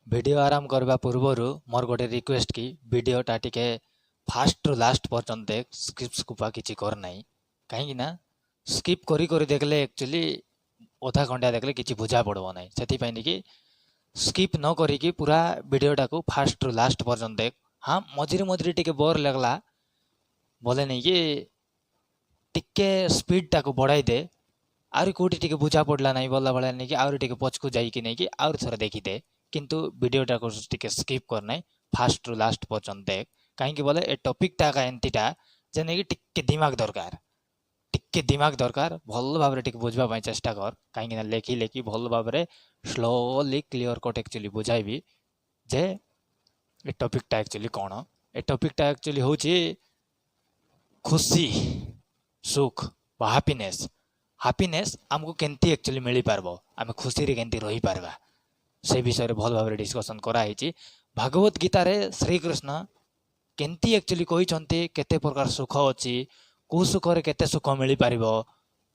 Video ଆରମ୍ଭ କରିବା ପୂର୍ବରୁ ମୋର ଗୋଟେ ରିକ୍ୱେଷ୍ଟ କି ଭିଡ଼ିଓଟା ଟିକେ ଫାଷ୍ଟରୁ ଲାଷ୍ଟ ପର୍ଯ୍ୟନ୍ତ ଦେଖ, ସ୍କିପ୍ ସ୍କୁପା କିଛି କର ନାହିଁ। କାହିଁକି ନା ସ୍କିପ୍ କରି କରି ଦେଖିଲେ ଆକ୍ଚୁଆଲି ଅଧା ଘଣ୍ଟା ଦେଖିଲେ କିଛି ବୁଝା ପଡ଼ିବ ନାହିଁ। ସେଥିପାଇଁ କି ସ୍କିପ୍ ନ କରିକି ପୁରା ଭିଡ଼ିଓଟାକୁ ଫାଷ୍ଟରୁ ଲାଷ୍ଟ ପର୍ଯ୍ୟନ୍ତ ଦେଖ। ହଁ, ମଝିରେ ମଝିରେ ଟିକେ ବୋର୍ ଲାଗଲା ବୋଲେ ନେଇକି ଟିକେ ସ୍ପିଡ଼ଟାକୁ ବଢ଼ାଇ ଦେ। ଆହୁରି କେଉଁଠି ଟିକେ ବୁଝା ପଡ଼ିଲା ନାହିଁ ବୋଲା ଭଳିଆ ନେଇକି ଆହୁରି ଟିକେ ପଛକୁ ଯାଇକି ନେଇକି ଆହୁରି ଥରେ ଦେଖିଦେ, କିନ୍ତୁ ଭିଡ଼ିଓଟାକୁ ଟିକେ ସ୍କିପ୍ କର ନାହିଁ, ଫାଷ୍ଟରୁ ଲାଷ୍ଟ ପର୍ଯ୍ୟନ୍ତ ଦେଖ। କାହିଁକି ବୋଲେ ଏ ଟପିକଟା ଏକା ଏମିତିଟା ଯେ ନେଇକି ଟିକେ ଦିମାଗ ଦରକାର, ଟିକେ ଦିମାଗ ଦରକାର। ଭଲ ଭାବରେ ଟିକେ ବୁଝିବା ପାଇଁ ଚେଷ୍ଟା କର, କାହିଁକି ନା ଲେଖି ଲେଖି ଭଲ ଭାବରେ ସ୍ଲୋଲି କ୍ଲିଅର କଟ୍ ଆକ୍ଚୁଆଲି ବୁଝାଇବି ଯେ ଏ ଟପିକଟା ଆକ୍ଚୁଆଲି କ'ଣ। ଏ ଟପିକଟା ଆକ୍ଚୁଆଲି ହେଉଛି ଖୁସି, ସୁଖ ବା ହାପିନେସ୍। ହାପିନେସ୍ ଆମକୁ କେମିତି ଆକ୍ଚୁଆଲି ମିଳିପାରିବ, ଆମେ ଖୁସିରେ କେମିତି ରହିପାରିବା, ସେ ବିଷୟରେ ଭଲ ଭାବରେ ଡିସ୍କସନ୍ କରାହେଇଛି। ଭାଗବତ ଗୀତାରେ ଶ୍ରୀକୃଷ୍ଣ କେମିତି ଆକ୍ଚୁଆଲି କହିଛନ୍ତି କେତେ ପ୍ରକାର ସୁଖ ଅଛି, କେଉଁ ସୁଖରେ କେତେ ସୁଖ ମିଳିପାରିବ,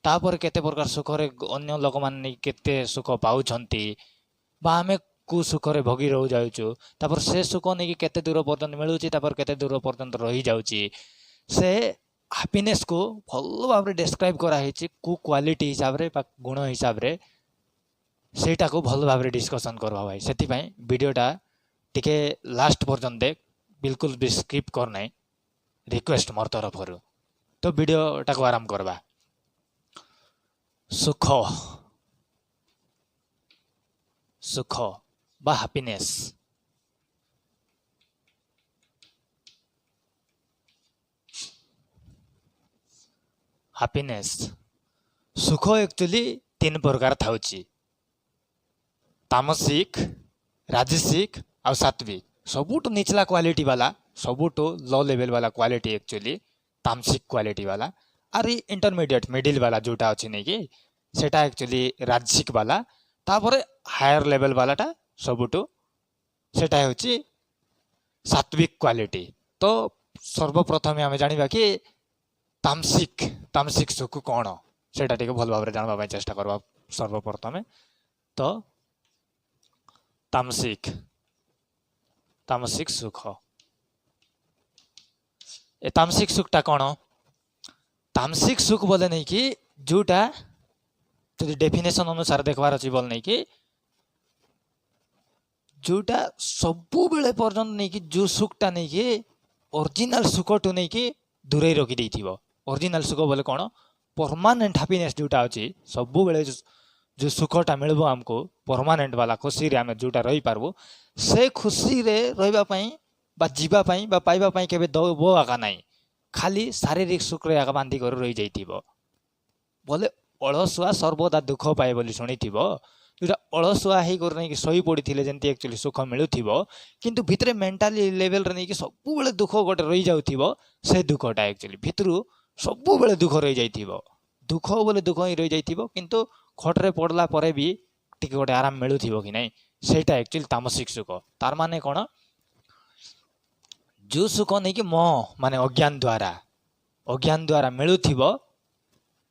ତାପରେ କେତେ ପ୍ରକାର ସୁଖରେ ଅନ୍ୟ ଲୋକମାନେ କେତେ ସୁଖ ପାଉଛନ୍ତି ବା ଆମେ କେଉଁ ସୁଖରେ ଭୋଗି ରହୁଯାଉଛୁ, ତାପରେ ସେ ସୁଖ ନେଇକି କେତେ ଦୂର ପର୍ଯ୍ୟନ୍ତ ମିଳୁଛି, ତାପରେ କେତେ ଦୂର ପର୍ଯ୍ୟନ୍ତ ରହିଯାଉଛି। ସେ ହାପିନେସ୍କୁ ଭଲ ଭାବରେ ଡେସ୍କ୍ରାଇବ୍ କରାହେଇଛି, କେଉଁ କ୍ୱାଲିଟି ହିସାବରେ ବା ଗୁଣ ହିସାବରେ, ସେଇଟାକୁ ଭଲ ଭାବରେ ଡିସ୍କସନ୍ କରିବା ଭାଇ। ସେଥିପାଇଁ ଭିଡ଼ିଓଟା ଟିକେ ଲାଷ୍ଟ ପର୍ଯ୍ୟନ୍ତ ଦେଖ, ବିଲକୁଲ ବି ସ୍କିପ୍ କର ନାହିଁ, ରିକ୍ୱେଷ୍ଟ ମୋର ତରଫରୁ। ତ ଭିଡ଼ିଓଟାକୁ ଆରମ୍ଭ କରିବା। ସୁଖ, ସୁଖ ବା ହାପିନେସ୍। ହାପିନେସ୍, ସୁଖ ଆକ୍ଚୁଆଲି ତିନି ପ୍ରକାର ଥାଉଛି, ତାମସିକ, ରାଜସିକ ଆଉ ସାତ୍ବିକ। ସବୁଠୁ ନିଚଲା କ୍ୱାଲିଟି ବାଲା, ସବୁଠୁ ଲୋ ଲେଭେଲ୍ ବାଲା କ୍ୱାଲିଟି ଆକ୍ଚୁଆଲି ତାମସିକ କ୍ୱାଲିଟି ବାଲା। ଆରି ଇଣ୍ଟରମିଡ଼ିଏଟ୍ ମିଡ଼ିଲ୍ ବାଲା ଯେଉଁଟା ଅଛି ନେଇକି ସେଟା ଆକ୍ଚୁଆଲି ରାଜସିକ ବାଲା। ତାପରେ ହାୟର ଲେଭେଲ୍ ବାଲାଟା ସବୁଠୁ ସେଟା ହେଉଛି ସାତ୍ବିକ କ୍ୱାଲିଟି। ତ ସର୍ବପ୍ରଥମେ ଆମେ ଜାଣିବା କି ତାମସିକ, ତାମସିକ ସୁଖ କ'ଣ, ସେଇଟା ଟିକେ ଭଲ ଭାବରେ ଜାଣିବା ପାଇଁ ଚେଷ୍ଟା କରିବା ସର୍ବପ୍ରଥମେ। ତ ତାମସିକ, ତାମସିକ ସୁଖ, ଏ ତାମସିକ ସୁଖଟା କ'ଣ? ତାମସିକ ସୁଖ ବୋଲେ ନେଇକି ଯେଉଁଟା ଯଦି ଡେଫିନେସନ୍ ଅନୁସାରେ ଦେଖିବାର ଅଛି ବୋଲେ ନେଇକି ଯେଉଁଟା ସବୁବେଳେ ପର୍ଯ୍ୟନ୍ତ ନେଇକି ଯେଉଁ ସୁଖଟା ନେଇକି ଅରିଜିନାଲ ସୁଖଠୁ ନେଇକି ଦୂରେଇ ରଖିଦେଇଥିବ। ଅରିଜିନାଲ ସୁଖ ବୋଲେ କ'ଣ? ପରମାନେଣ୍ଟ ହାପିନେସ୍ ଯେଉଁଟା ଅଛି, ସବୁବେଳେ ଯେଉଁ ସୁଖଟା ମିଳିବ ଆମକୁ, ପରମାନେଣ୍ଟ ବାଲା ଖୁସିରେ ଆମେ ଯେଉଁଟା ରହିପାରିବୁ, ସେ ଖୁସିରେ ରହିବା ପାଇଁ ବା ଯିବା ପାଇଁ ବା ପାଇବା ପାଇଁ କେବେ ଦେବ ଆକା ନାହିଁ, ଖାଲି ଶାରୀରିକ ସୁଖରେ ଆକା ବାନ୍ଧି କରି ରହିଯାଇଥିବ। ବୋଲେ ଅଳସୁଆ ସର୍ବଦା ଦୁଃଖ ପାଏ ବୋଲି ଶୁଣିଥିବ। ଯେଉଁଟା ଅଳସୁଆ ହେଇକରି ନେଇକି ଶୋଇ ପଡ଼ିଥିଲେ ଯେମିତି ଆକ୍ଚୁଆଲି ସୁଖ ମିଳୁଥିବ, କିନ୍ତୁ ଭିତରେ ମେଣ୍ଟାଲି ଲେଭେଲରେ ନେଇକି ସବୁବେଳେ ଦୁଃଖ ଗୋଟେ ରହିଯାଉଥିବ, ସେ ଦୁଃଖଟା ଆକ୍ଚୁଆଲି ଭିତରୁ ସବୁବେଳେ ଦୁଃଖ ରହିଯାଇଥିବ। ଦୁଃଖ ବୋଲେ ଦୁଃଖ ହିଁ ରହିଯାଇଥିବ, କିନ୍ତୁ ଖଟରେ ପଡ଼ିଲା ପରେ ବି ଟିକେ ଗୋଟେ ଆରାମ ମିଳୁଥିବ କି ନାହିଁ, ସେଇଟା ଆକ୍ଚୁଆଲି ତାମସିକ ସୁଖ। ତାର ମାନେ କ'ଣ? ଯେଉଁ ସୁଖ ନେଇକି ମୋହ ମାନେ ଅଜ୍ଞାନ ଦ୍ୱାରା, ଅଜ୍ଞାନ ଦ୍ୱାରା ମିଳୁଥିବ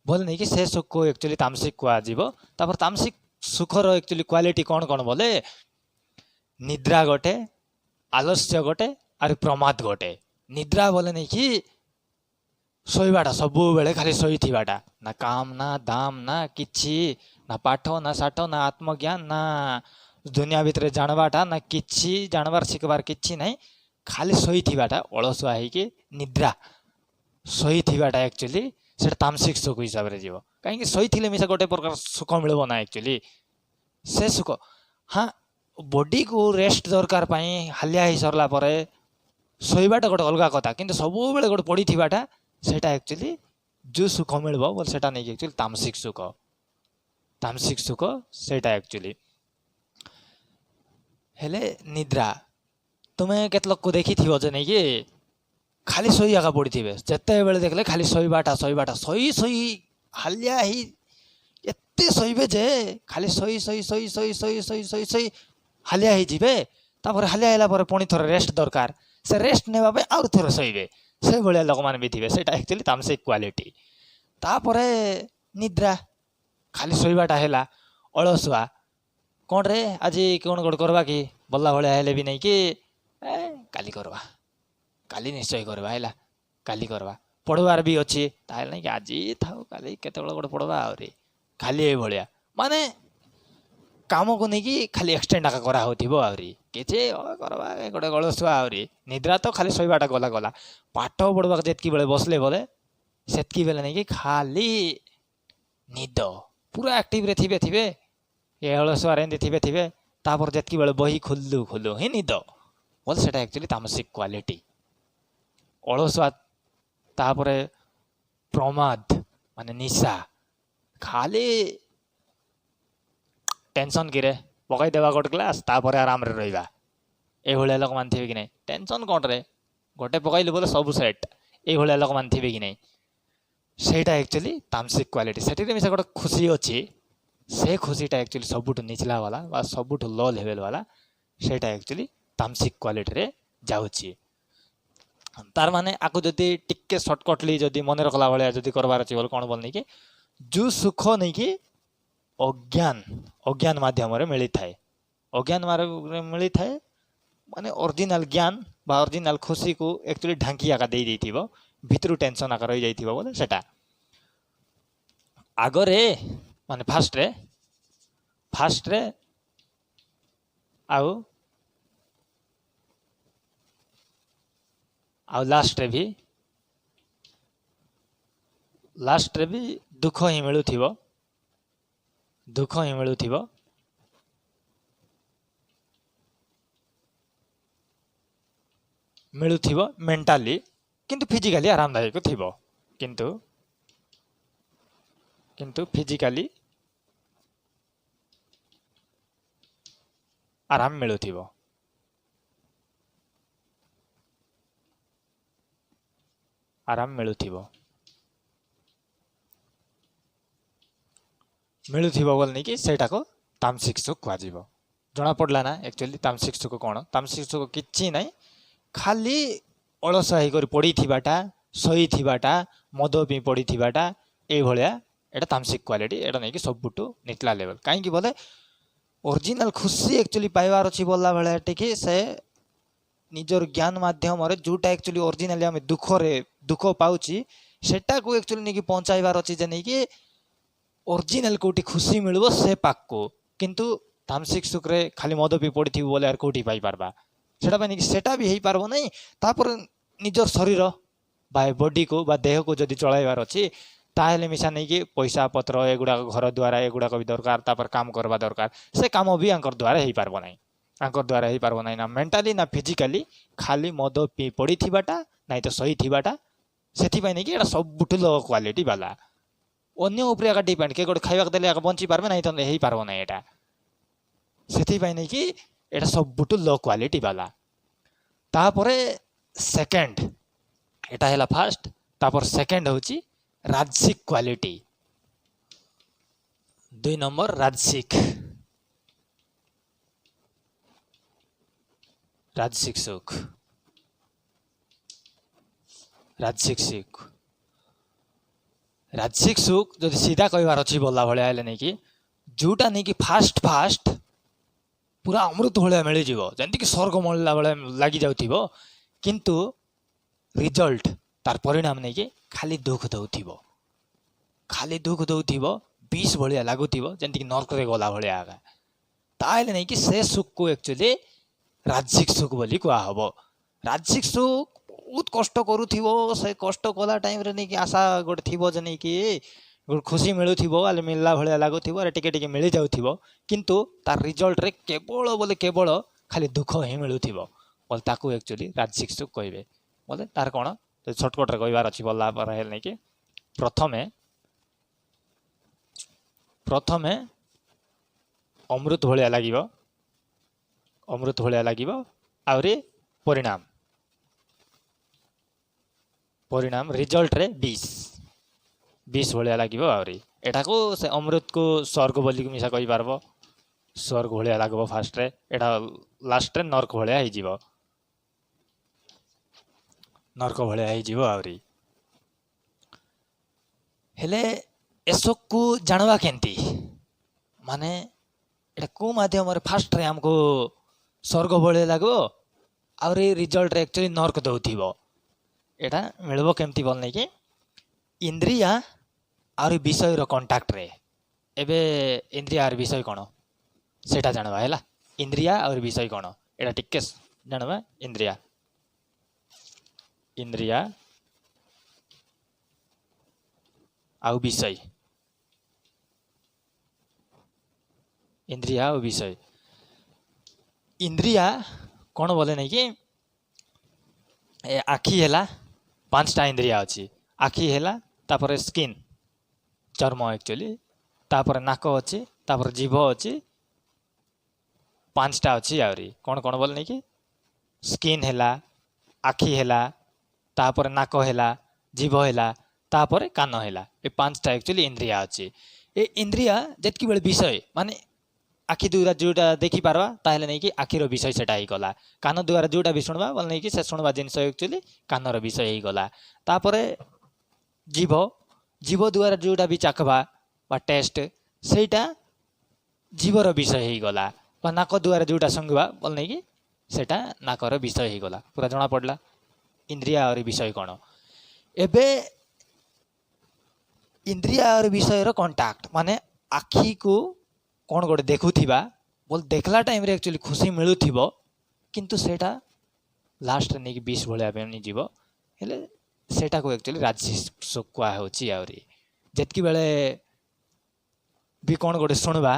ବୋଲେ ନେଇକି ସେ ସୁଖକୁ ଆକ୍ଚୁଆଲି ତାମସିକ କୁହାଯିବ। ତାପରେ ତାମସିକ ସୁଖର ଆକ୍ଚୁଆଲି କ୍ୱାଲିଟି କ'ଣ କ'ଣ ବୋଲେ ନିଦ୍ରା ଗୋଟେ, ଆଲସ୍ୟ ଗୋଟେ, ଆରୁ ପ୍ରମାଦ ଗୋଟେ। ନିଦ୍ରା ବୋଲେ ନେଇକି ଶୋଇବାଟା, ସବୁବେଳେ ଖାଲି ଶୋଇଥିବାଟା, ନା କାମ ନା ଦାମ ନା କିଛି, ନା ପାଠ ନା ସାଠ ନା ଆତ୍ମଜ୍ଞାନ ନା ଦୁନିଆ ଭିତରେ ଜାଣବାଟା ନା କିଛି ଜାଣବାର ଶିଖବାର କିଛି ନାହିଁ, ଖାଲି ଶୋଇଥିବାଟା, ଅଳସୁଆ ହେଇକି ନିଦ୍ରା ଶୋଇଥିବାଟା ଆକ୍ଚୁଆଲି ସେଇଟା ତାମସିକ ସୁଖ ହିସାବରେ ଯିବ। କାହିଁକି ଶୋଇଥିଲେ ମିଶା ଗୋଟେ ପ୍ରକାର ସୁଖ ମିଳିବ ନା ଆକ୍ଚୁଆଲି ସେ ସୁଖ। ହଁ, ବଡ଼ିକୁ ରେଷ୍ଟ ଦରକାର ପାଇଁ ହାଲିଆ ହେଇ ସରିଲା ପରେ ଶୋଇବାଟା ଗୋଟେ ଅଲଗା କଥା, କିନ୍ତୁ ସବୁବେଳେ ଗୋଟେ ପଡ଼ିଥିବାଟା ସେଇଟା ଆକ୍ଚୁଆଲି ଯେଉଁ ସୁଖ ମିଳିବ ବୋଲେ ସେଇଟା ନେଇକି ଆକ୍ଚୁଆଲି ତାମସିକ ସୁଖ, ତାମସିକ ସୁଖ ସେଇଟା ଆକ୍ଚୁଆଲି। ହେଲେ ନିଦ୍ରା ତୁମେ କେତେ ଲୋକକୁ ଦେଖିଥିବ ଯେ ନେଇକି ଖାଲି ଶୋଇ ଏକା ପଡ଼ିଥିବେ, ଯେତେବେଳେ ଦେଖିଲେ ଖାଲି ଶୋଇବାଟା ଶୋଇବାଟା, ଶୋଇ ଶୋଇ ହାଲିଆ ହେଇ ଏତେ ଶୋଇବେ ଯେ ଖାଲି ଶୋଇ ଶୋଇ ଶୋଇ ଶୋଇ ଶୋଇ ଶୋଇ ଶୋଇ ଶୋଇ ହାଲିଆ ହେଇଯିବେ। ତାପରେ ହାଲିଆ ହେଲା ପରେ ପୁଣି ଥରେ ରେଷ୍ଟ ଦରକାର, ସେ ରେଷ୍ଟ ନେବା ପାଇଁ ଆହୁରି ଥରେ ଶୋଇବେ। ସେଭଳିଆ ଲୋକମାନେ ବି ଥିବେ, ସେଇଟା ଆକ୍ଚୁଆଲି ତାମସିକ କ୍ୱାଲିଟି। ତାପରେ ନିଦ୍ରା, ଖାଲି ଶୋଇବାଟା ହେଲା। ଅଳସୁଆ କ'ଣରେ ଆଜି କ'ଣ ଗୋଟେ କରବା କି ବୋଲା ଭଳିଆ ହେଲେ ବି ନେଇକି ଏ କାଲି କରବା, କାଲି ନିଶ୍ଚୟ କରିବା, ହେଲା କାଲି କରବା, ପଢ଼ବାର ବି ଅଛି, ତାହେଲେ ନାଇଁ କି ଆଜି ଥାଉ କାଲି କେତେବେଳେ ଗୋଟେ ପଢ଼ବା। ଆହୁରି ଖାଲି ଏଇଭଳିଆ ମାନେ କାମକୁ ନେଇକି ଖାଲି ଏକ୍ସଟେଣ୍ଡ ଆକା କରାହେଉଥିବ, ଆହୁରି କିଛି କରବା ଗୋଟେ ଅଳସୁଆ, ଆହୁରି ନିଦ୍ରା ତ ଖାଲି ଶୋଇବାଟା ଗଲା ଗଲା। ପାଠ ପଢ଼ବାକୁ ଯେତିକି ବେଳେ ବସିଲେ ବୋଲେ ସେତିକି ବେଳେ ନେଇକି ଖାଲି ନିଦ, ପୁରା ଆକ୍ଟିଭରେ ଥିବେ ଥିବେ ଏ ଅଳସୁଆରେ ଏମିତି ଥିବେ ଥିବେ, ତାପରେ ଯେତିକି ବେଳେ ବହି ଖୋଲୁ ଖୋଲୁ ହିଁ ନିଦ ବୋଲେ ସେଇଟା ଆକ୍ଚୁଆଲି ତାମସିକ କ୍ୱାଲିଟି, ଅଳସୁଆ। ତାପରେ ପ୍ରମାଦ ମାନେ ନିଶା, ଖାଲି ଟେନସନ୍ କିରେ ପକାଇଦେବା ଗୋଟେ ଗ୍ଲାସ୍ ତାପରେ ଆରାମରେ ରହିବା, ଏଇଭଳିଆ ଲୋକମାନେ ଥିବେ କି ନାହିଁ? ଟେନସନ୍ କ'ଣରେ, ଗୋଟେ ପକାଇଲୁ ବୋଲେ ସବୁ ସେଟ୍, ଏଇଭଳିଆ ଲୋକମାନେ ଥିବେ କି ନାହିଁ? ସେଇଟା ଆକ୍ଚୁଆଲି ତାମସିକ କ୍ୱାଲିଟି। ସେଠିରେ ମିଶା ଗୋଟେ ଖୁସି ଅଛି, ସେ ଖୁସିଟା ଆକ୍ଚୁଆଲି ସବୁଠୁ ନିଚଲା ବାଲା ବା ସବୁଠୁ ଲୋ ଲେଭେଲ୍ ବାଲା, ସେଇଟା ଆକ୍ଚୁଆଲି ତାମସିକ କ୍ୱାଲିଟିରେ ଯାଉଛି। ତାର ମାନେ ଆକୁ ଯଦି ଟିକେ ସର୍ଟକଟଲି ଯଦି ମନେ ରଖିଲା ଭଳିଆ ଯଦି କରବାର ଅଛି ବୋଲେ କ'ଣ ବୋଲ ନେଇକି ଯେଉଁ ସୁଖ ନେଇକି ଅଜ୍ଞାନ ଅଜ୍ଞାନ ମାଧ୍ୟମରେ ମିଳିଥାଏ, ଅଜ୍ଞାନ ମିଳିଥାଏ ମାନେ ଅରିଜିନାଲ ଜ୍ଞାନ ବା ଅରିଜିନାଲ ଖୁସିକୁ ଆକ୍ଚୁଆଲି ଢାଙ୍କି ଆକା ଦେଇ ଦେଇଥିବ, ଭିତରୁ ଟେନସନ୍ ଆକା ରହିଯାଇଥିବ ବୋଲେ ସେଟା ଆଗରେ ମାନେ ଫାଷ୍ଟରେ ଫାଷ୍ଟରେ ଆଉ ଆଉ ଲାଷ୍ଟରେ ବି ଲାଷ୍ଟରେ ବି ଦୁଃଖ ହିଁ ମିଳୁଥିବ, ଦୁଃଖ ହିଁ ମିଳୁଥିବ। ମିଳୁଥିବ ମେଣ୍ଟାଲି, କିନ୍ତୁ ଫିଜିକାଲି ଆରାମଦାୟକ ଥିବ, କିନ୍ତୁ କିନ୍ତୁ ଫିଜିକାଲି ଆରାମ ମିଳୁଥିବ, ଆରାମ ମିଳୁଥିବ, ମିଳୁଥିବ ବୋଲି ନେଇକି ସେଇଟାକୁ ତାମସିକ ସୁଖ କୁହାଯିବ। ଜଣାପଡ଼ିଲା ନା ଆକ୍ଚୁଆଲି ତାମସିକ ସୁଖ କ'ଣ? ତାମସିକ ସୁଖ କିଛି ନାହିଁ, ଖାଲି ଅଳସୁଆ ହେଇକରି ପଡ଼ିଥିବାଟା, ଶୋଇଥିବାଟା, ମଦ ପିଇ ପଡ଼ିଥିବାଟା, ଏଇଭଳିଆ ଏଇଟା ତାମସିକ କ୍ୱାଲିଟି। ଏଇଟା ନେଇକି ସବୁଠୁ ନିଚଲା ଲେଭେଲ୍। କାହିଁକି ବୋଲେ ଅରିଜିନାଲ ଖୁସି ଆକ୍ଚୁଆଲି ପାଇବାର ଅଛି ବୋଲା ଭଳିଆ ଟିକେ ସେ ନିଜର ଜ୍ଞାନ ମାଧ୍ୟମରେ ଯେଉଁଟା ଆକ୍ଚୁଆଲି ଅରିଜିନାଲି ଆମେ ଦୁଃଖରେ ଦୁଃଖ ପାଉଛି ସେଟାକୁ ଆକ୍ଚୁଆଲି ନେଇକି ପହଞ୍ଚାଇବାର ଅଛି, ଯେ ନେଇକି ଅରିଜିନାଲ କେଉଁଠି ଖୁସି ମିଳିବ ସେ ପାଖକୁ। କିନ୍ତୁ ତାମସିକ ସୁଖରେ ଖାଲି ମଦ ପିଇ ପଡ଼ିଥିବୁ ବୋଲେ ଆର୍ କେଉଁଠି ପାଇପାରବା? ସେଟା ପାଇଁ ନେଇକି ସେଟା ବି ହେଇପାରିବ ନାହିଁ। ତାପରେ ନିଜର ଶରୀର ବା ବଡ଼ିକୁ ବା ଦେହକୁ ଯଦି ଚଳାଇବାର ଅଛି ତାହେଲେ ମିଶା ନେଇକି ପଇସା ପତ୍ର ଏଗୁଡ଼ାକ ଘର ଦ୍ୱାରା ଏଗୁଡ଼ାକ ବି ଦରକାର, ତାପରେ କାମ କରିବା ଦରକାର, ସେ କାମ ବି ଆଙ୍କର ଦ୍ୱାରା ହେଇପାରିବ ନାହିଁ, ଆଙ୍କର ଦ୍ୱାରା ହେଇପାରିବ ନାହିଁ, ନା ମେଣ୍ଟାଲି ନା ଫିଜିକାଲି। ଖାଲି ମଦ ପିଇ ପଡ଼ିଥିବାଟା ନାଇଁ ତ ଶୋଇଥିବାଟା, ସେଥିପାଇଁ ନେଇକି ଏଇଟା ସବୁଠୁ ଲୋ କ୍ୱାଲିଟି ବାଲା। ଅନ୍ୟ ଉପରେ ଏକା ଡିପେଣ୍ଡ, କିଏ ଗୋଟେ ଖାଇବାକୁ ଦେଲେ ଏକା ବଞ୍ଚିପାରିବେ, ନାଇଁ ତ ହେଇପାରିବ ନାହିଁ ଏଇଟା। ସେଥିପାଇଁ ନେଇକି ଏଇଟା ସବୁଠୁ ଲୋ କ୍ୱାଲିଟି ବାଲା। ତାପରେ ସେକେଣ୍ଡ, ଏଇଟା ହେଲା ଫାଷ୍ଟ, ତାପରେ ସେକେଣ୍ଡ ହେଉଛି ରାଜସିକ କ୍ୱାଲିଟି। 2 ନମ୍ବର ରାଜସିକ, ରାଜସିକ ସୁଖ, ରାଜସିକ ସୁଖ, ରାଜସିକ ସୁଖ ଯଦି ସିଧା କହିବାର ଅଛି ବୋଲା ଭଳିଆ ହେଲେ ନେଇକି ଯେଉଁଟା ନେଇକି ଫାଷ୍ଟ ଫାଷ୍ଟ ପୁରା ଅମୃତ ଭଳିଆ ମିଳିଯିବ, ଯେମିତିକି ସ୍ୱର୍ଗ ମିଳିଲା ଭଳିଆ ଲାଗିଯାଉଥିବ, କିନ୍ତୁ ରିଜଲ୍ଟ ତାର ପରିଣାମ ନେଇକି ଖାଲି ଦୁଃଖ ଦେଉଥିବ, ଖାଲି ଦୁଃଖ ଦେଉଥିବ, ବିଷ ଭଳିଆ ଲାଗୁଥିବ, ଯେମିତିକି ନର୍କରେ ଗଲା ଭଳିଆ ଆଗା। ତାହେଲେ ନେଇକି ସେ ସୁଖକୁ ଆକ୍ଚୁଆଲି ରାଜସିକ ସୁଖ ବୋଲି କୁହାହବ। ରାଜସିକ ସୁଖ ବହୁତ କଷ୍ଟ କରୁଥିବ, ସେ କଷ୍ଟ କଲା ଟାଇମ୍ରେ ନେଇକି ଆଶା ଗୋଟେ ଥିବ ଯେ ନେଇକି ଗୋଟେ ଖୁସି ମିଳୁଥିବ, ହେଲେ ମିଳିଲା ଭଳିଆ ଲାଗୁଥିବ, ଆରେ ଟିକେ ଟିକେ ମିଳିଯାଉଥିବ, କିନ୍ତୁ ତାର ରିଜଲ୍ଟରେ କେବଳ ବୋଲେ କେବଳ ଖାଲି ଦୁଃଖ ହିଁ ମିଳୁଥିବ ବୋଲେ ତାକୁ ଆକ୍ଚୁଆଲି ରାଜସିକ ସୁଖ କହିବେ। ବୋଲେ ତାର କ'ଣ ଯଦି ସର୍ଟକଟ୍ରେ କହିବାର ଅଛି ବୋଲା ପରେ ହେଲେ ନେଇକି ପ୍ରଥମେ ପ୍ରଥମେ ଅମୃତ ଭଳିଆ ଲାଗିବ, ଅମୃତ ଭଳିଆ ଲାଗିବ, ଆହୁରି ପରିଣାମ ପରିଣାମ ରିଜଲ୍ଟରେ ବିଷ, ବିଷ ଭଳିଆ ଲାଗିବ। ଆହୁରି ଏଟାକୁ ସେ ଅମୃତକୁ ସ୍ୱର୍ଗ ବୋଲିକି ମିଶା କହିପାରିବ, ସ୍ୱର୍ଗ ଭଳିଆ ଲାଗିବ ଫାଷ୍ଟରେ, ଏଇଟା ଲାଷ୍ଟରେ ନର୍କ ଭଳିଆ ହେଇଯିବ, ନର୍କ ଭଳିଆ ହେଇଯିବ। ଆହୁରି ହେଲେ ଏସବୁକୁ ଜାଣିବା କେମିତି? ମାନେ ଏଇଟା କେଉଁ ମାଧ୍ୟମରେ ଫାଷ୍ଟରେ ଆମକୁ ସ୍ୱର୍ଗ ଭଳିଆ ଲାଗିବ, ଆହୁରି ରିଜଲ୍ଟରେ ଆକ୍ଚୁଆଲି ନର୍କ ଦେଉଥିବ। ଏଇଟା ମିଳିବ କେମିତି ବଲ ନେଇକି ଇନ୍ଦ୍ରିୟା ଆହୁରି ବିଷୟର କଣ୍ଟାକ୍ଟରେ। ଏବେ ଇନ୍ଦ୍ରିୟ ଆହୁରି ବିଷୟ କ'ଣ ସେଇଟା ଜାଣିବା ହେଲା। ଇନ୍ଦ୍ରିୟା ଆହୁରି ବିଷୟ କ'ଣ ଏଇଟା ଟିକେ ଜାଣିବା। ଇନ୍ଦ୍ରିୟା ଇନ୍ଦ୍ରିୟା ଆଉ ବିଷୟ, ଇନ୍ଦ୍ରିୟା ଆଉ ବିଷୟ। ଇନ୍ଦ୍ରିୟା କ'ଣ ବୋଲେ ନାଇଁ କି ଏ ଆଖି ହେଲା, 5ଟା ଇନ୍ଦ୍ରିୟା ଅଛି। ଆଖି ହେଲା, ତାପରେ ସ୍କିନ୍ ଚର୍ମ ଆକ୍ଚୁଆଲି, ତାପରେ ନାକ ଅଛି, ତାପରେ ଜିଭ ଅଛି, 5ଟା ଅଛି ଆହୁରି। କ'ଣ କ'ଣ ବୋଲେ ନାଇଁ କି ସ୍କିନ୍ ହେଲା, ଆଖି ହେଲା, ତାପରେ ନାକ ହେଲା, ଜିଭ ହେଲା, ତାପରେ କାନ ହେଲା। ଏ 5ଟା ଆକ୍ଚୁଆଲି ଇନ୍ଦ୍ରିୟା ଅଛି। ଏ ଇନ୍ଦ୍ରିୟା ଯେତିକି ବେଳେ ବିଷୟ ମାନେ ଆଖି ଦ୍ୱାରା ଯେଉଁଟା ଦେଖିପାରବା ତାହେଲେ ନେଇକି ଆଖିର ବିଷୟ ସେଟା ହେଇଗଲା। କାନ ଦ୍ୱାରା ଯେଉଁଟା ବି ଶୁଣବା ବୋଲେ ନେଇକି ସେ ଶୁଣବା ଜିନିଷ ଆକ୍ଚୁଆଲି କାନର ବିଷୟ ହେଇଗଲା। ତାପରେ ଜିଭ, ଜିଭ ଦ୍ୱାରା ଯେଉଁଟା ବି ଚାଖବା ବା ଟେଷ୍ଟ ସେଇଟା ଜିଭର ବିଷୟ ହେଇଗଲା। ବା ନାକ ଦ୍ୱାରା ଯେଉଁଟା ଶୁଙ୍ଘିବା ବୋଲେ ନେଇକି ସେଇଟା ନାକର ବିଷୟ ହେଇଗଲା। ପୁରା ଜଣା ପଡ଼ିଲା ଇନ୍ଦ୍ରିୟ ଆହୁରି ବିଷୟ କ'ଣ। ଏବେ ଇନ୍ଦ୍ରିୟ ଆହୁରି ବିଷୟର କଣ୍ଟାକ୍ଟ ମାନେ ଆଖିକୁ କ'ଣ ଗୋଟେ ଦେଖୁଥିବା ବୋଲେ ଦେଖିଲା ଟାଇମ୍ରେ ଆକ୍ଚୁଆଲି ଖୁସି ମିଳୁଥିବ, କିନ୍ତୁ ସେଇଟା ଲାଷ୍ଟରେ ନେଇକି ବିଷ ଭଳିଆ ବନିଯିବ। ହେଲେ ସେଇଟାକୁ ଆକ୍ଚୁଆଲି ରାଜସିକ ସୁଖ କୁହାହେଉଛି। ଆହୁରି ଯେତିକି ବେଳେ ବି କ'ଣ ଗୋଟେ ଶୁଣିବା,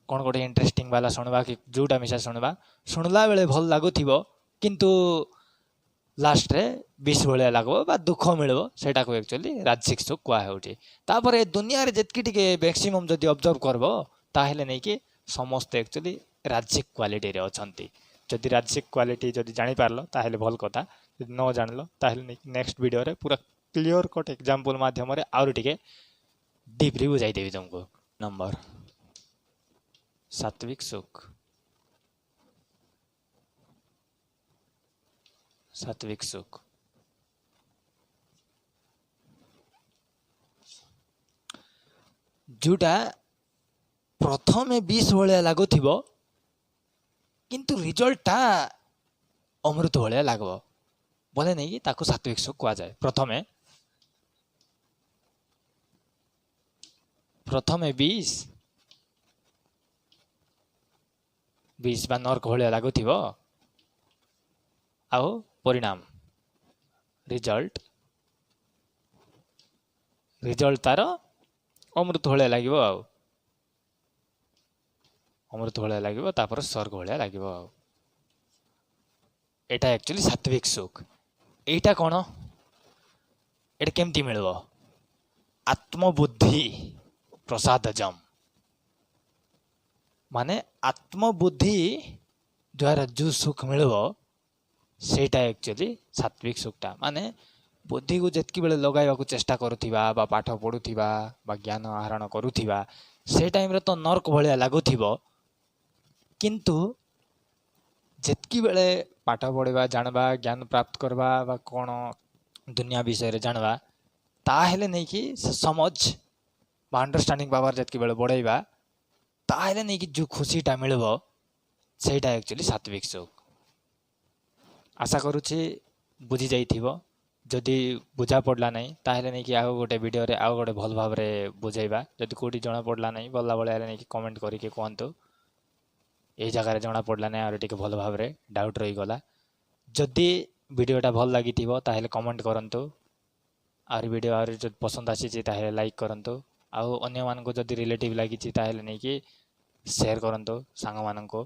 କ'ଣ ଗୋଟେ ଇଣ୍ଟରେଷ୍ଟିଂ ବାଲା ଶୁଣିବା କି ଯେଉଁଟା ମିଶା ଶୁଣିବା, ଶୁଣିଲା ବେଳେ ଭଲ ଲାଗୁଥିବ, କିନ୍ତୁ ଲାଷ୍ଟରେ ବିଷ ଭଳିଆ ଲାଗିବ ବା ଦୁଃଖ ମିଳିବ, ସେଇଟାକୁ ଆକ୍ଚୁଆଲି ରାଜସିକ ସୁଖ କୁହାହେଉଛି। ତାପରେ ଦୁନିଆରେ ଯେତିକି ଟିକେ ମ୍ୟାକ୍ସିମମ୍ ଯଦି ଅବଜର୍ଭ କରିବ ତାହେଲେ ନେଇକି ସମସ୍ତେ ଆକ୍ଚୁଆଲି ରାଜସିକ କ୍ୱାଲିଟିରେ ଅଛନ୍ତି। ଯଦି ରାଜସିକ କ୍ୱାଲିଟି ଯଦି ଜାଣିପାରିଲ ତାହେଲେ ଭଲ କଥା, ଯଦି ନ ଜାଣିଲ ତାହେଲେ ନେଇକି ନେକ୍ସଟ ଭିଡ଼ିଓରେ ପୁରା କ୍ଲିଅର କଟ୍ ଏକ୍ଜାମ୍ପଲ୍ ମାଧ୍ୟମରେ ଆହୁରି ଟିକେ ଡିପ୍ଲି ବୁଝାଇଦେବି ତୁମକୁ। ନମ୍ବର ସାତ୍ವಿକ ସୁଖ, ସାତ୍ବିକ ସୁଖ। ଯେଉଁଟା ପ୍ରଥମେ ବିଷ ଭଳିଆ ଲାଗୁଥିବ, କିନ୍ତୁ ରିଜଲ୍ଟଟା ଅମୃତ ଭଳିଆ ଲାଗିବ ବୋଲେ ନେଇକି ତାକୁ ସାତ୍ବିକ ସୁଖ କୁହାଯାଏ। ପ୍ରଥମେ ପ୍ରଥମେ ବିଷ ବିଷ ବା ନର୍କ ଭଳିଆ ଲାଗୁଥିବ, ଆଉ ପରିଣାମ ରିଜଲ୍ଟ ରିଜଲ୍ଟ ତାର ଅମୃତ ଭଳିଆ ଲାଗିବ, ଆଉ ଅମୃତ ଭଳିଆ ଲାଗିବ, ତାପରେ ସ୍ୱର୍ଗ ଭଳିଆ ଲାଗିବ। ଆଉ ଏଇଟା ଆକ୍ଚୁଆଲି ସାତ୍ବିକ ସୁଖ। ଏଇଟା କ'ଣ, ଏଇଟା କେମିତି ମିଳିବ? ଆତ୍ମବୁଦ୍ଧି ପ୍ରସାଦଜମ, ମାନେ ଆତ୍ମବୁଦ୍ଧି ଦ୍ୱାରା ଯେଉଁ ସୁଖ ମିଳିବ ସେଇଟା ଆକ୍ଚୁଆଲି ସାତ୍ବିକ ସୁଖଟା। ମାନେ ବୁଦ୍ଧିକୁ ଯେତିକି ବେଳେ ଲଗାଇବାକୁ ଚେଷ୍ଟା କରୁଥିବା ବା ପାଠ ପଢ଼ୁଥିବା ବା ଜ୍ଞାନ ଆହରଣ କରୁଥିବା ସେ ଟାଇମ୍ରେ ତ ନର୍କ ଭଳିଆ ଲାଗୁଥିବ, କିନ୍ତୁ ଯେତିକି ବେଳେ ପାଠ ପଢ଼ିବା, ଜାଣିବା, ଜ୍ଞାନ ପ୍ରାପ୍ତ କରିବା ବା କ'ଣ ଦୁନିଆ ବିଷୟରେ ଜାଣିବା, ତାହେଲେ ନେଇକି ସେ ସମଜ ବା ଅଣ୍ଡରଷ୍ଟାଣ୍ଡିଂ ପାୱାର ଯେତିକି ବେଳେ ବଢ଼େଇବା ତାହେଲେ ନେଇକି ଯେଉଁ ଖୁସିଟା ମିଳିବ ସେଇଟା ଆକ୍ଚୁଆଲି ସାତ୍ବିକ ସୁଖ। ଆଶା କରୁଛି ବୁଝି ଯାଇଥିବ। ଯଦି ବୁଝା ପଡ଼ିଲା ନାହିଁ ତାହେଲେ ନେଇକି ଆଉ ଗୋଟେ ଭିଡ଼ିଓରେ ଆଉ ଗୋଟେ ଭଲ ଭାବରେ ବୁଝେଇବା। ଯଦି କେଉଁଠି ଜଣା ପଡ଼ିଲା ନାହିଁ ଭଲା ଭଳିଆ ହେଲେ ନେଇକି କମେଣ୍ଟ କରିକି କୁହନ୍ତୁ, ଏଇ ଜାଗାରେ ଜଣା ପଡ଼ିଲା ନାହିଁ, ଆହୁରି ଟିକେ ଭଲ ଭାବରେ ଡାଉଟ୍ ରହିଗଲା। ଯଦି ଭିଡ଼ିଓଟା ଭଲ ଲାଗିଥିବ ତାହେଲେ କମେଣ୍ଟ କରନ୍ତୁ, ଆହୁରି ଭିଡ଼ିଓ ଆହୁରି ଯଦି ପସନ୍ଦ ଆସିଛି ତାହେଲେ ଲାଇକ୍ କରନ୍ତୁ, ଆଉ ଅନ୍ୟମାନଙ୍କୁ ଯଦି ରିଲେଟିଭ୍ ଲାଗିଛି ତାହେଲେ ନେଇକି ସେୟାର କରନ୍ତୁ ସାଙ୍ଗମାନଙ୍କୁ।